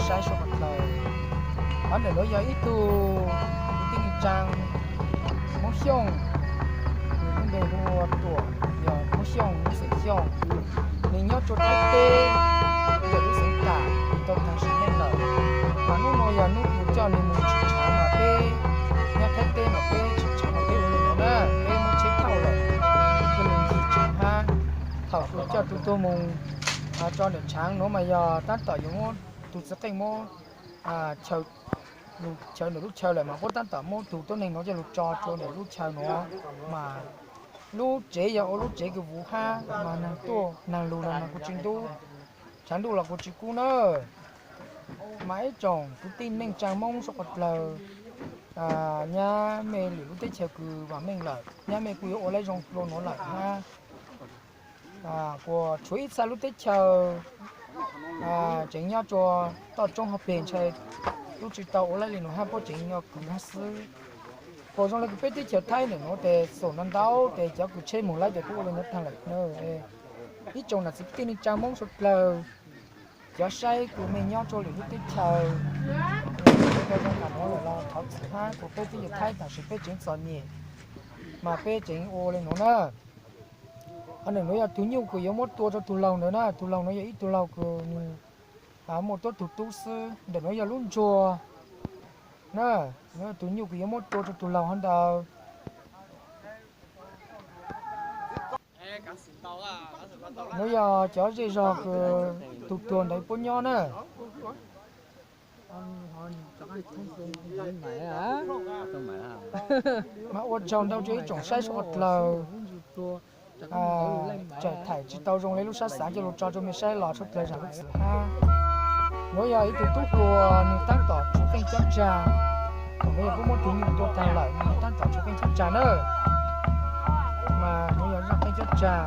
saib sab qhov dlawg. Qhov ntawm nuav yog ib tug kwv tij neej tsaa Hmoob Xyooj, nws lub npe hu ua Tuam, yog Hmoob Xyooj lub xeem Xyooj. Nws nyob rua Thaib teb, ntawm lub xeev Tam, nws tau taag sim neej lawm. Mas hnub nuav yog hnub nws coj nws mus tsim tshaav mas peb nyob Thaib teb mas peb tsim tshaav mas peb ua le nuav na, peb muab tsheb thauj lawm, coj lug ncig tshaav hab. Thaum kws coj tug tuag mus rua ntawm tshaav nuav mas yog tab tom yuav muab tug txiv qeej muab chaw, chaw ntawm lub chaw lawm mas puab tab tom muab tug tuab neeg nuav coj lug tso rua ntawm lub chaw nuav. Mas lub tsev yog ua lub tsev kws vuv hab mas naag tuaj naag lug los mas kuj tsi ntub, tshav ntuj los kuj tsi kub na. Mas ib tsoom kwv tij neej tsaa Moob sab qhov dlawg, nyab mej lwm lub teb chaws kws vaam meej lawm, nyab mej kuj yuav ua le zoo dlua nuav lawm hab. Kuas tshuav ib txha lub teb chaws tseem nyob rua toj roob hauv peg ntshai tub tsi tau ua le nuav hab, puab tseem nyob kwv hab xwb. Kuas zoo le kws peb teb chaws Thaib ntawm nuav tes xum ntau ntau tes cov kws tsheb moog lawm tes puab ua le nuav taag lawm na. Ib tsoom nam txiv kwv tij neej tsaa Moob sab dlawg, cov saib kws mej nyob rua lwm lub teb chaws, tau zoo nam nuav lawm los thov txim hab, kuas peb teb chaws Thaib tam sim peb tseem txom nyem, mas peb tseem ua le nuav na. Qhov ntawm nuav yog tug nyuj kws yuav muab tua rua tug laug ntawd na, tug laug nuav yog ib tug laug kws nws muaj tuab tug tub xwb, ntawm nuav yog lub ntsuag na, nuav yog tug nyuj kws yuav muab tua rua tug laug hov ntawd. Nuav yog cov zej zog kws tug tuag ntawd puab nyob na. Mas ua tsaug ntau rua ib tsoom saib sab qhov dlawg, tsaam thaim tsi tau zoo le lub sab xaav coj lug tso rua mej saib los sab dlawg zaam lub txim hab. Nuav yog ib tug tub hluas nws tab tom tshuav qeej cob tsag, thaum nuav yog puab muab tug nyuj tua taag lawm nws tab tom tshuav qeej cob tsag na. Mas nuav yog zaj qeej cob tsag.